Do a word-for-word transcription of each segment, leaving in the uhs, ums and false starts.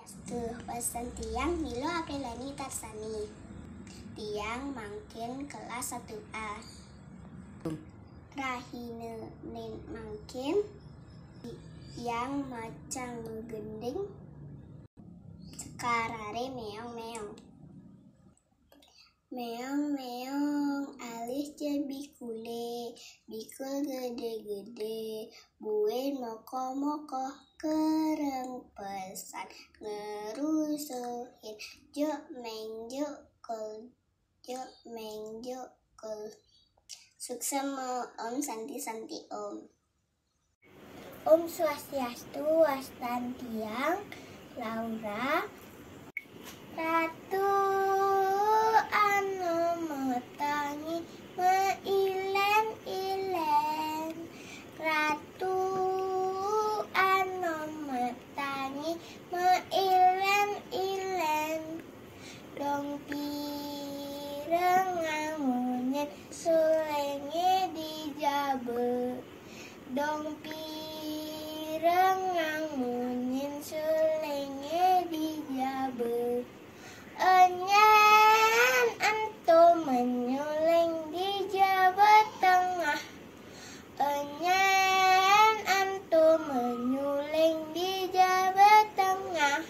Tuh, pesan tiang Milo Aprilani Tarsani. Tiang mangkin kelas satu A. Rahina nen mangkin, tiang macang magending, sekarare meong-meong. Meong-meong, alih ja bikule, bikul gede-gede, buin moko-moko, kereng pesan ngerusuhin, juk meng juk kul, juk meng juk kul. Suksma Om, Santi Santi Om. Om Swastiastu, wastan tiang Laura. Ratu ana matangi mailen-ilen. Ratu ana matangi mailen-ilen. Dong pireng ngamunyin sulenge di jaba. Dong pireng ngamunyin sulenge di jaba. Enyen ento menyuling di jaba tengah. Enyen ento menyuling di jaba tengah.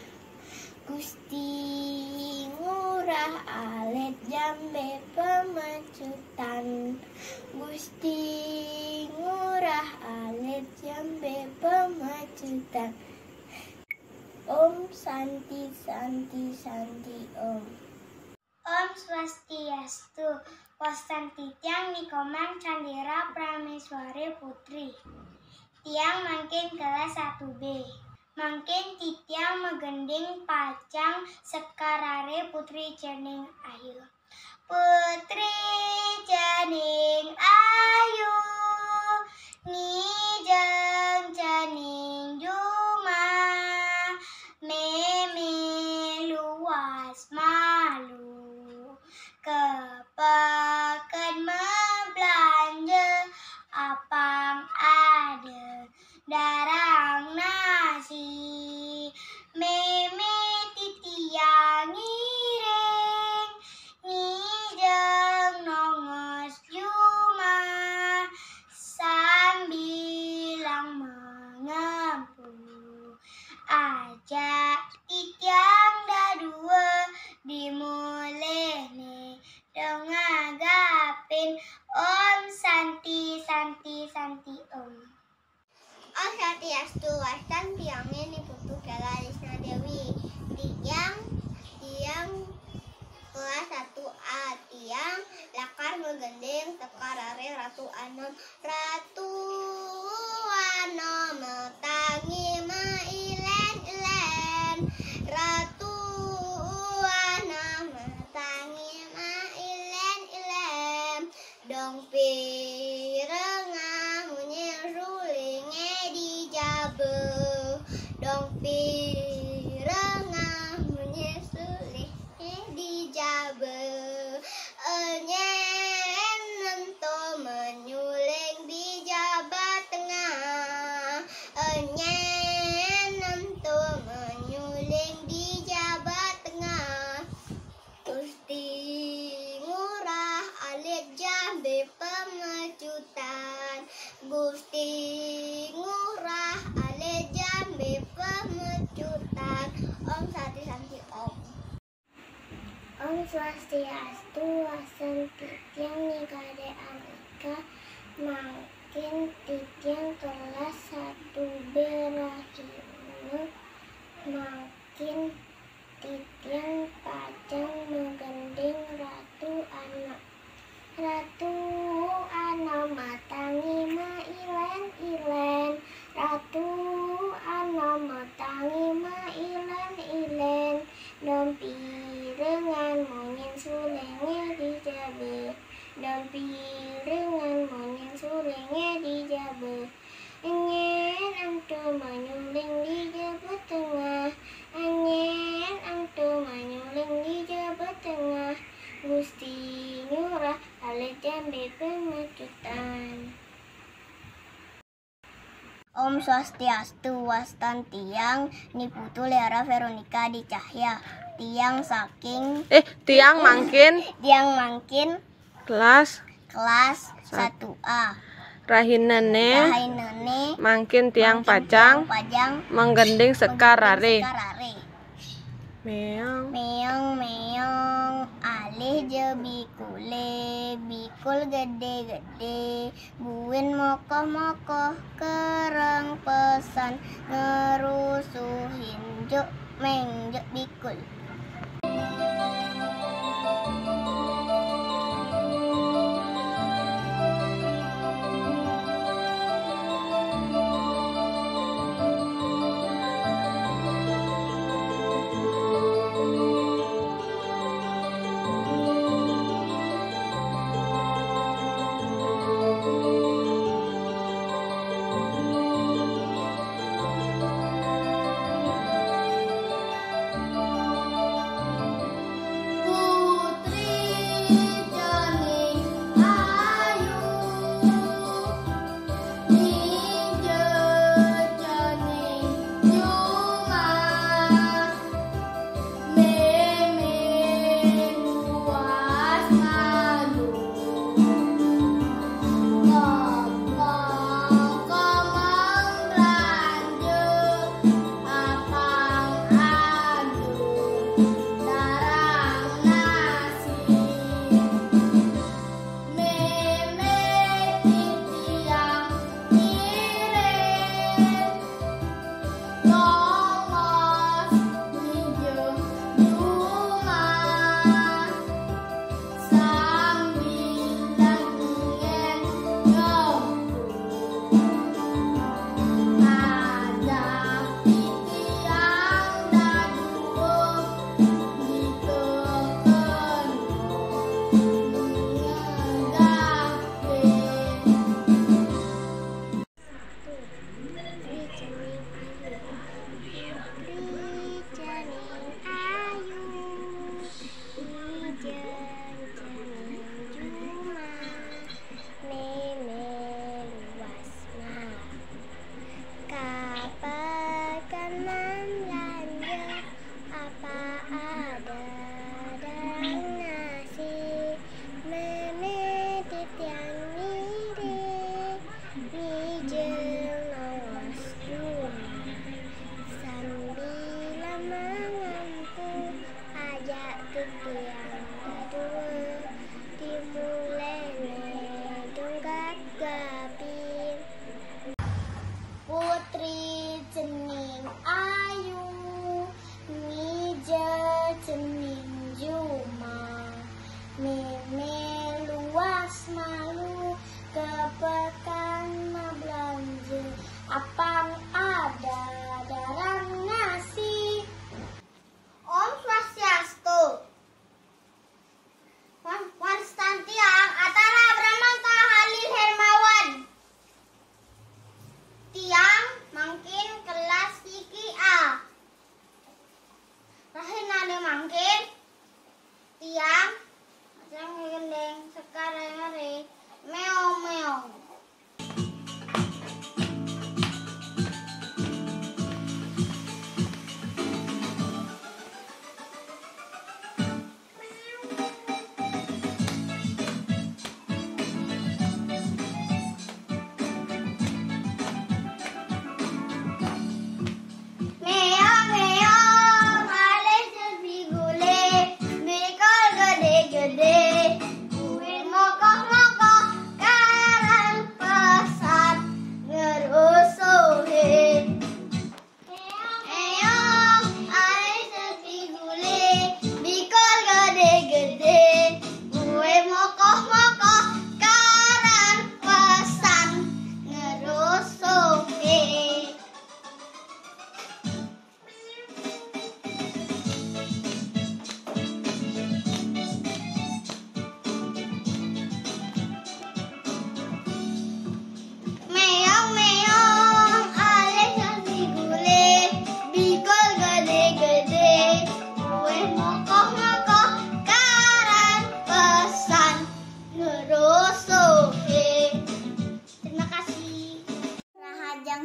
Gusti Ngurah alit jambe pemecutan. Gusti Ngurah alit jambe pemecutan. Om Santi, Santi, Santi Om. Om Swastiastu. Wastan titiang Nikomang Chandira Prameswari Putri. Tiang mangkin kelas satu B. Mangkin titiang magending pacang sekarare Putri Cening Ayu. Putri Cening Ayu, ngijeng cening jumah, meme luas malu. Kepeken mablanja, apang ada darang nasi. Meme titiang ngiring, ngijeng nongos jumah, sambilang mangempu. Ajak titiang dadua dimulihne dong agapin. Om Santi, Santi, Santi Om. Om Swastiastu, wastan tiang Ni Putu Kela Lisna Dewi. Tiang, tiang kelas satu A. Tiang lakar magending sekarare Ratu Anom. Ratu Anom matangi mailen-ilen. Ratu Anom matangi mailen-ilen. Dong pireng ngamunyin sulinge di jaba. Dong pireng ngamunyin sulinge di jaba. Enyen ento menyuling di jaba tengah. Enyen ento menyuling di jaba tengah. Gusti Ngurah alit jambe pemecutan. Gusti Ngurah alit jambe pemecutan. Om Santi, Santi Om. Om Swastiastu, wastan titiang Ni Kade Anika, mangkin titiang kelas satu B. Rahina mangkin titiang pacang magending Ratu Anom. Ratu Anom matangi mailen-ilen. Ratu Anom matangi mailen-ilen. Dong pireng ngamunyin sulinge di jaba. Dong pireng ngamunyin sulinge di jaba. Enyen ento menyuling di jaba tengah. Enyen ento menyuling Om Swastiastu, wastan tiang Ni Putu Liara Veronica Adi Cahya. Tiang saking Eh, tiang mangkin tiang mangkin kelas kelas satu A. Rahinane Rahinane mangkin tiang pacang pajang menggending sekar rare. Sekar rare. Meong. Meong meong, alih je bikule, bikul gede-gede, buin mokoh-mokoh, kereng pesan, ngerusuhin juk meng juk bikul.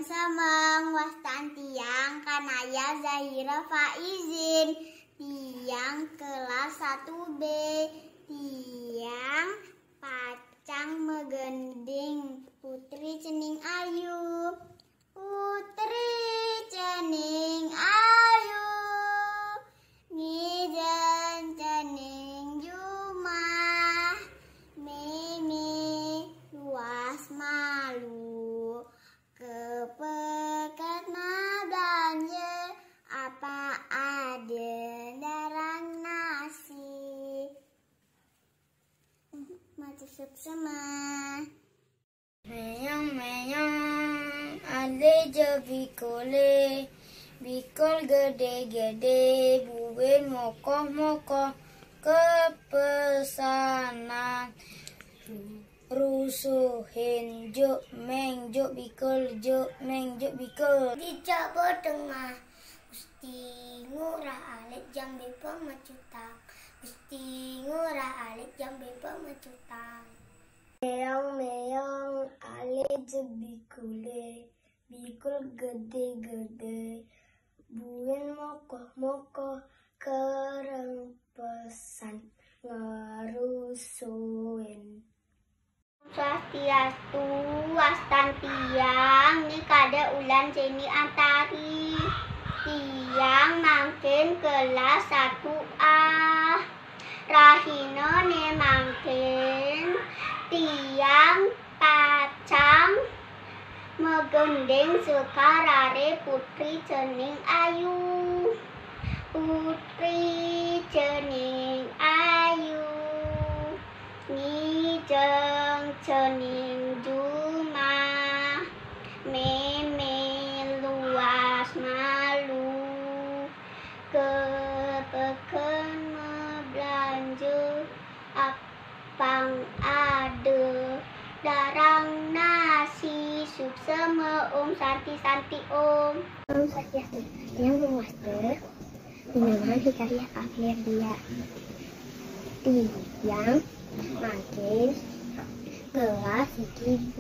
Semeng, wastan tiang Kanaya Zahira Faizin. Tiang kelas satu B. Tiang pacang megending Putri Cening Ayu. Putri Cening Ayu, ngijen cening jumah, mémé luas malu. Ka peken belanja, apa ada darang nasi. Matur suksma. Méong-méong, alih jé bikulé, bikul gedé-gedé, buin mokoh-mokoh, kepesanan. Rusuhin juk, méng juk bikul juk, méng juk bikul. Dijak betengah, Gusti Ngurah Alit jambé pemecutang. Gusti Ngurah Alit jambé pemecutang. Méong-méong, alih jé bikulé, bikul gedé-gedé, buin mokoh-mokoh, kerempesan ngerusuhin. Swastiastu, wastan tiang Ni Kadé Ulan Ceni Antari. Tiang mangkin kelas satu A. Rahinané mangkin tiang pacang megending sekar raré Putri Cening Ayu. Putri Cening Ayu, ngijeng cening jumah, mémé luas malu. Ka peken mebelanja, apang ada darang nasi. Suksma Om, Santi, Santi Om. Om Swastiastu. Tiang Master Pinaman Hikayah Akhir Dia. Tiang mangkin kelas siki B.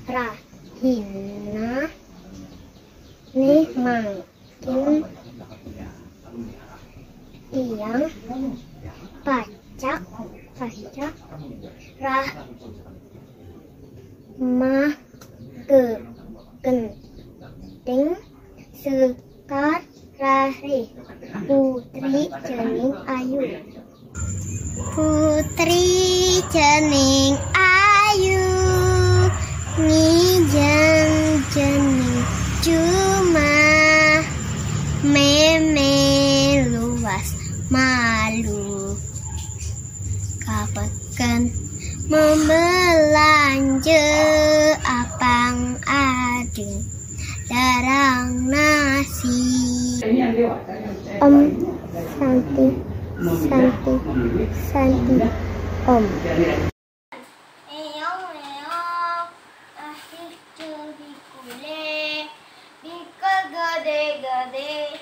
Rahina né mangkin tiang pacak, pacak rah mah ke genting sekar raré Putri Cening Ayu. Putri Cening Ayu, ngijeng cening jumah, mémé luas malu. Ka peken mebelanja, apang ada darang nasi. Om Santi, Santi, Santi Om. Méong-méong, alih jé bikulé, bikul gedé-gedé,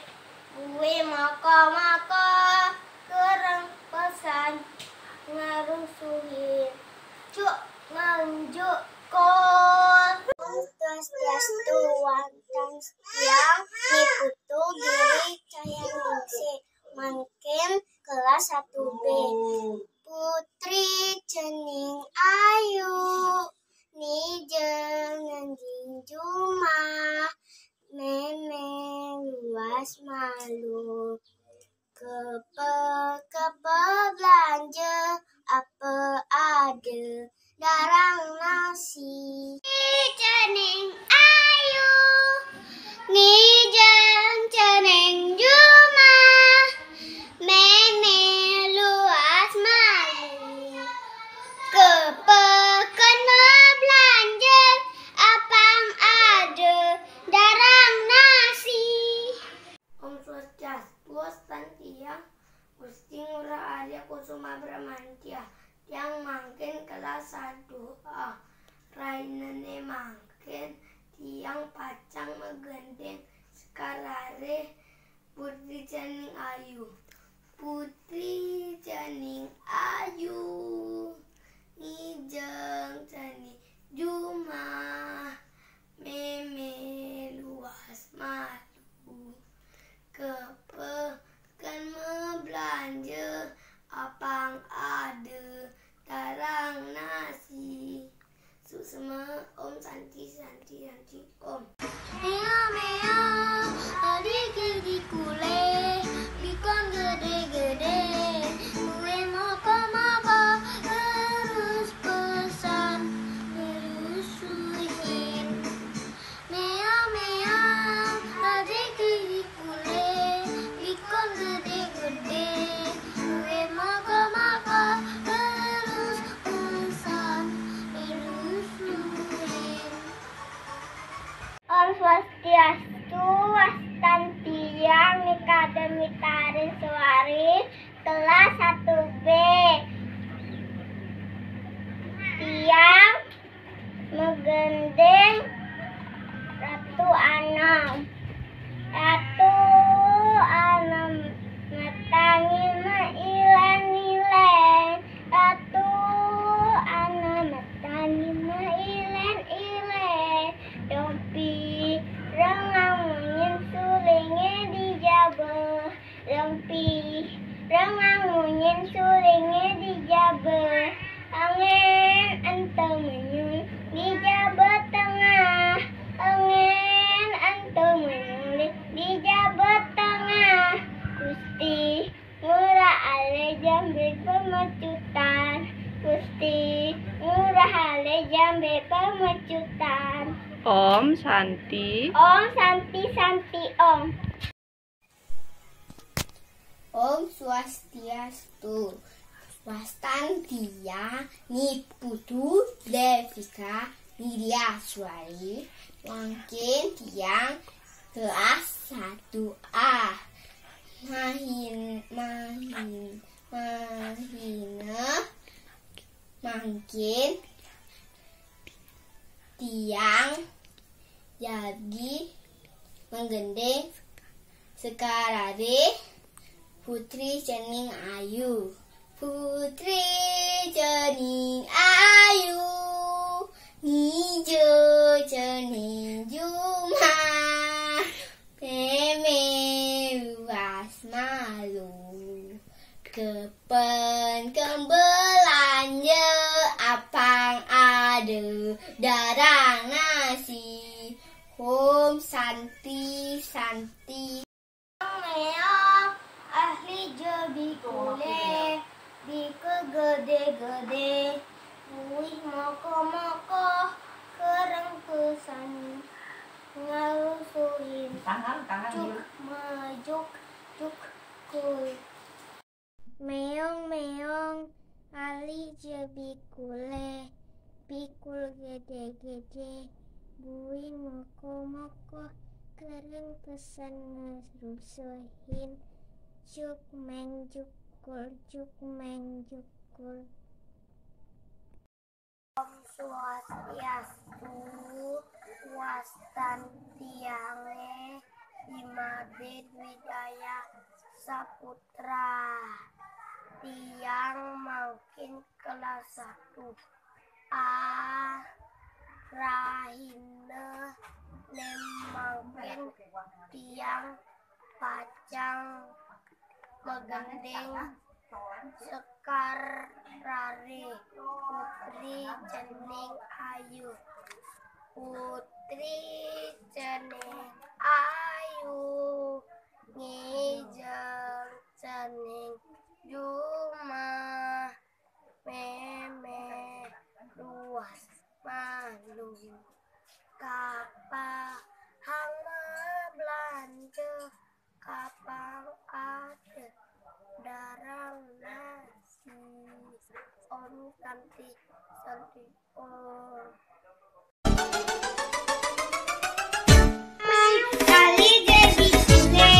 buin mokoh-mokoh, kerempesan ngerusuhin. Juk nganjuk kol. Om Swastiastu, wastan tiang Ni Putu Giri Cahyaningsih, mangkin kelas satu B. Putri Cening Ayu, ngijeng cening jumah, mémé luas malu. Ka pe-, ka pebelanja, apa ada darang nasi. Cening Ayu, ngijeng cening jumah, mémé luas malu. Ka peken belanja, apang ada darang nasi. Om Swastiastu, wastan tiang Gusti Ngurah Arya Kusuma Bramantya. Tiang mangkin kelas satu A. Rahinané mangkin tiang pacang megending sekar raré Putri Cening Ayu. Putri Cening Ayu, ngijeng cening jumah. Gending Ratu Anom. Ratu Anom matangi mailen-ilen. Ratu Anom matangi mailen-ilen. Dompi rengang munyin sulinge di jaba. Dompi rengang munyin sulinge di jaba. Angin ento menyung di jaba tengah. Angin ento menyung di, di jaba tengah. Gusti ngurah ale jambe pemecutan. Gusti ngurah ale jambe pemecutan. Om Santi. Om Santi, Santi Om. Om Swastiastu. Wastan tiang Ni Putu Devika Niriaswari, mangkin tiang kelas satu A. Mahin, mahin, mahina mangkin tiang jadi menggending sekarare Putri Cening Ayu. Putri Cening Ayu, nija cening jumah, meme luas malu. Kepen kembelanja apang ada darang nasi. Om Santi, Santi. Meong ahli je bikule, bikul gede-gede, buih mokoh-mokoh, kereng pesan ngarusuhin. Tangan, tangan, juk, mejuk, juk, kul. Meong-meong, ahli je bikule, bikul gede-gede, buih mokoh-mokoh, kereng pesan ngerusuhin, juk meng juk kul, juk meng juk kul. Om Swastiastu, wastan tiange Imade Dwijaya Saputra. Tiang mangkin kelas satu A. Rahina nem mangkin tiang pacang magending sekar rare Putri Cening Ayu. Putri Cening Ayu, ngijeng cening jumah, meme luas malu. Kapahang mablanja, kapang ada darang nasi. Om Santi, Santi Om. Kali jadi kule,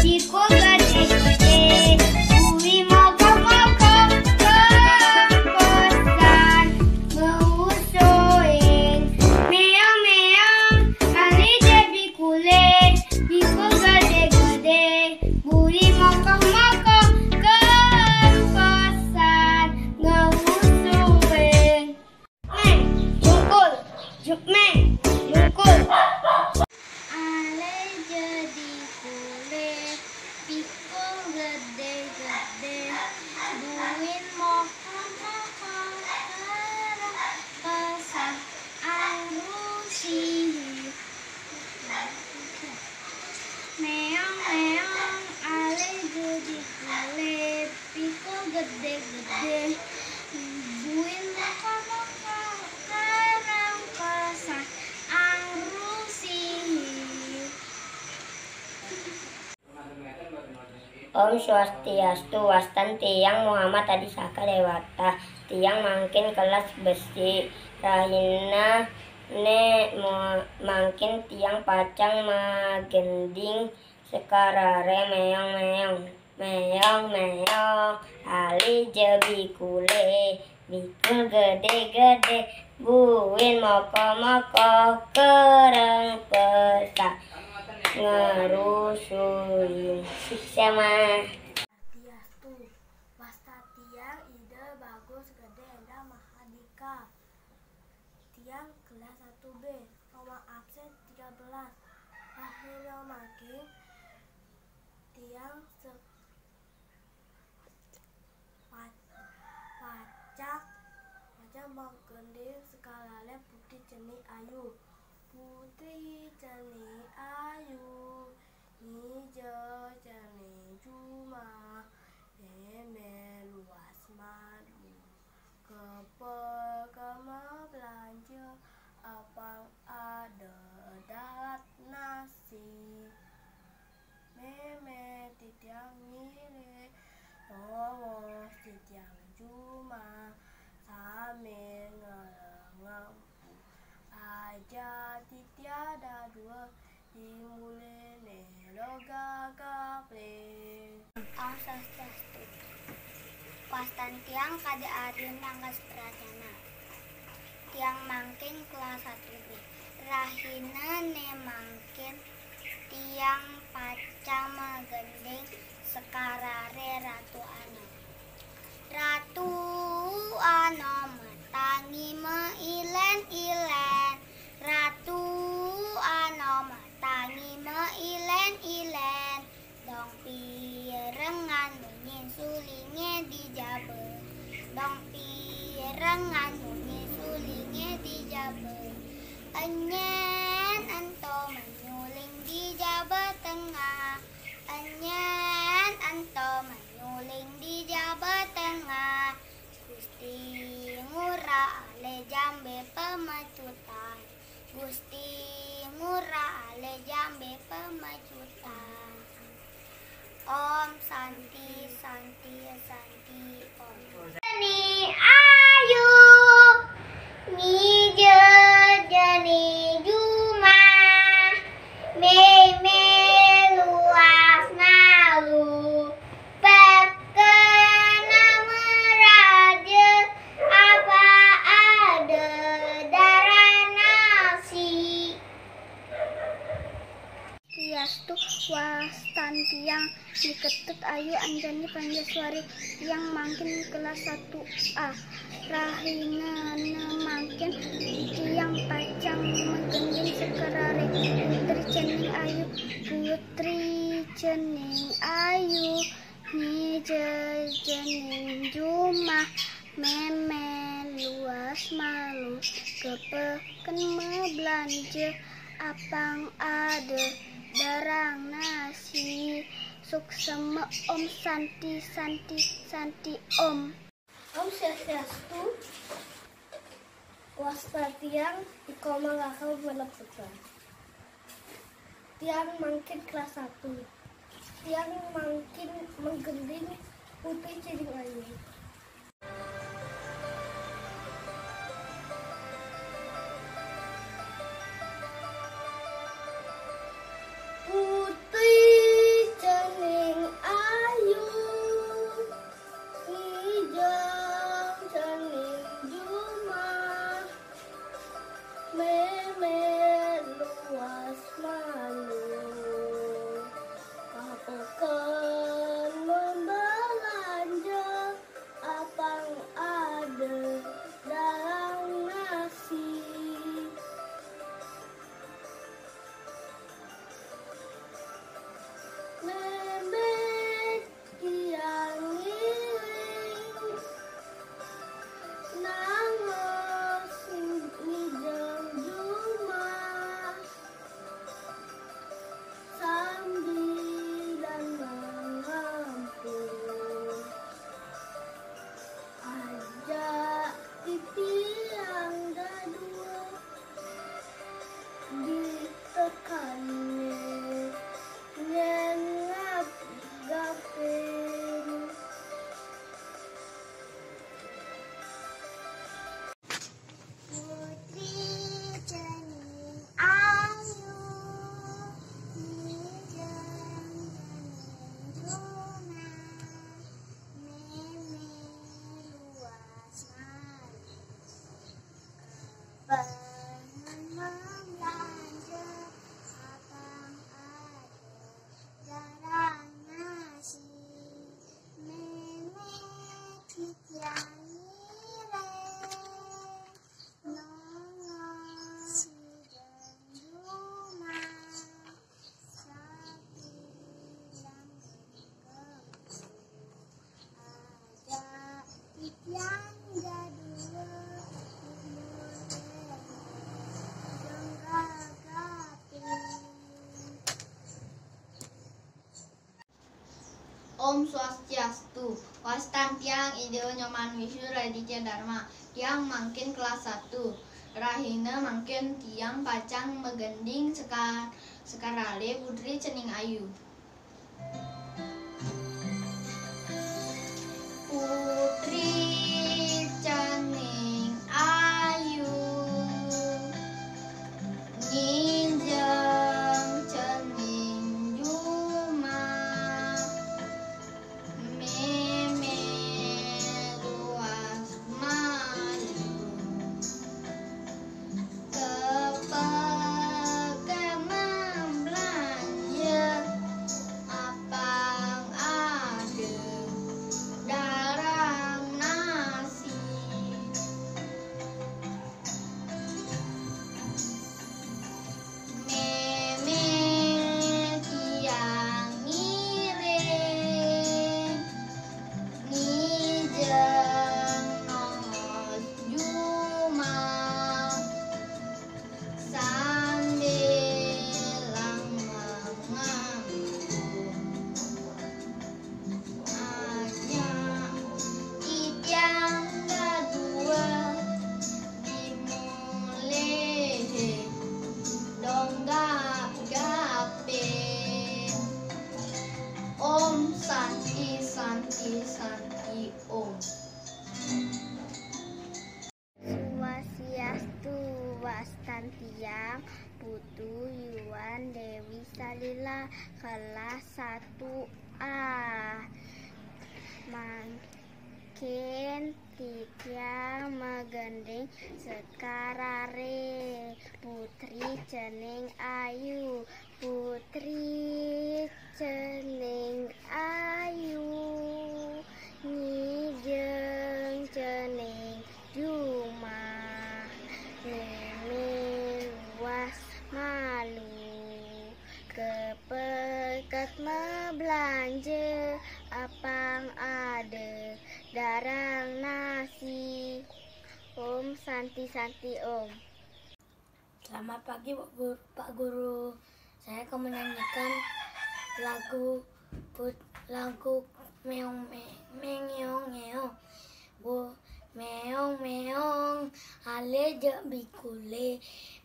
bikul gede-gede, buih mokoh-mokoh, kempesan ngeusuin. Meong-meong, kali jadi kule, bikul gede-gede, buih mokoh-mokoh, kempesan ngeusuin. Meng, jukul, juk meng, jukul. Ale jadi kule, bikul gede-gede, buih mokoh-mokoh, kereng pesan arusi. Meong-meong, ale jadi kule, bikul gede-gede, buih mokoh-mokoh, kereng pesan arusi. Om Swastiastu, wastan tiang Muhammad Adi Saka Dewata. Tiang mangkin kelas besi. Rahina ne mo-, mangkin tiang pacang magending sekar rare meong-meong. Meong-meong, ale jadi kule, bikul gede-gede, Buin moko-moko kereng petak ngerusui sema. Diastu. Wasta tiang Ida Bagus Gede Enda Mahardika. Tiang kelas satu B, nomor absen tiga belas. Rahina mangkin tiang se-, pa-, pacang, pacang menggending sekarare Putri Cening Ayu. Putri Cening Ayu, nija cening jumah, meme luas madu. Kepe keme belanja, apang ada darat nasi. Meme titiang ngiring, nongos titiang jumah, sambil ngelengem. Aja titiang dadua, timbulin loga kapling. Om Swastiastu. Wastan tiang Kade Arjuna Angga Suprajana. Tiang mangkin kelas satu B. Rahina ne mangkin tiang pacang magending sekarare Ratu Anom. Ratu Anom matangi mailen-ilen. Ratu Anom matangi mailen-ilen. Dong pirengan munyin sulinge di jaba. Dong pirengan munyin sulinge di jaba. Enyen ento menyuling di jaba tengah. Enyen ento menyuling di jaba tengah. Gusti Ngurah Ale Jambe pemecutan. Gusti Ngurah Ale Jambe pemecutan. Om Santi, Santi, Santi, Om. Cening ayu, nija cening jumah, meme luas malu. Peken nama raja, apa ada darah nasi. Swastiastu. Wastan tiang Ni Ketut Ayu Anjani Panjaswari, tiang mangkin kelas satu A. Rahina ne mangkin tiang pacang magending sekarare Putri Cening Ayu. Putri Cening Ayu, nija cening jumah, meme luas malu. Kepeken mebelanja, apang ada darang nasi. Suksema. Om Santi, Santi, Santi, Om. Om Swastiastu. Wasta tiang Iko Malaka Buana Putra. Tiang mangkin kelas satu. Tiang mangkin menggending Putri Cening Ayu. Putri Cening Ayu, nija cening jumah, meme luas malu. Ka peken membelanja, apang ada darang nasi. Meme tiang ngiring, nangos nija jumah, sambilan mengampung. Aja titiang dadua, ditekane nyen ngap gapin. Putri Cening Ayu, nija cening jumah, meme luas malu. Om Swastiastu. Wastan tiang Ida Nyoman Wisnu Raditya Dharma. Tiang mangkin kelas satu. Rahina mangkin tiang pacang magending sekar sekarale Putri Cening Ayu. Putri Cening Ayu, ngijeng cening jumah, meme luas malu. Kepeken belanja, apang ada darang nasi. Meme tiang ngiring, ngijeng nongos jumah, sambilang mengampung. Anya titiang dadua dimulihi donggap-gapin. Om Santi, Santi, Santi, Om. Swastiastu. Wastan tiang Putu Yuan Dewi Salila, kelas satu A. Mangkin titiang magending sekarare Putri Cening Ayu. Putri Cening Ayu, ngijeng cening jumah, meme luas malu. Kepeken mebelanja, apang ada darang nasi. Om Santi, Santi, Om. Selamat pagi, Pak Guru. Pak Guru. Saya akan menyanyikan lagu put-, lagu meong me-, mengeong-ngeong. Bu, meong-meong, ale jok bikule,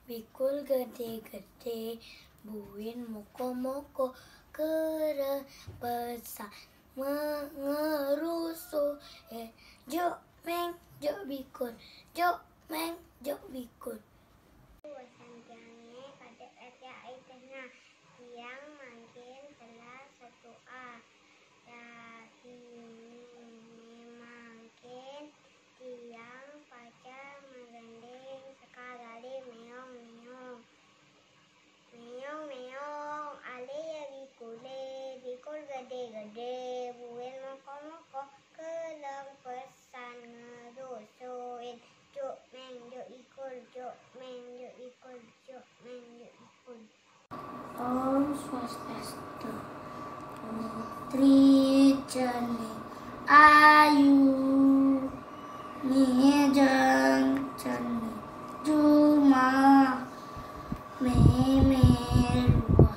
bikul gede-gede, buin moko-moko, kere pesan mengerusu, eh, jok meng, jok bikul, jok meng, jok bikul. Wastan tiange Kadek Etia Aitena, tiang mangkin kelas satu A. Daging meme mangkin tiang pacang magending sekarale meong-meong. Meong-meong, ale ya bikule, bikul gede-gede, buin moko-moko, keleng pesan ngerusuin. Jok meng, jok ikul, jok meng, jok ikul, jok meng, jok ikul. Om Swastiastu. Putri Cening Ayu, ngijeng cening jumah, meme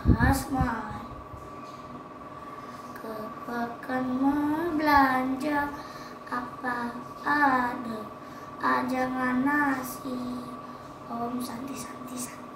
luas malu. Kepeken mebelanja, apa ada ajangan nasi. Om Santi, Santi, Santi.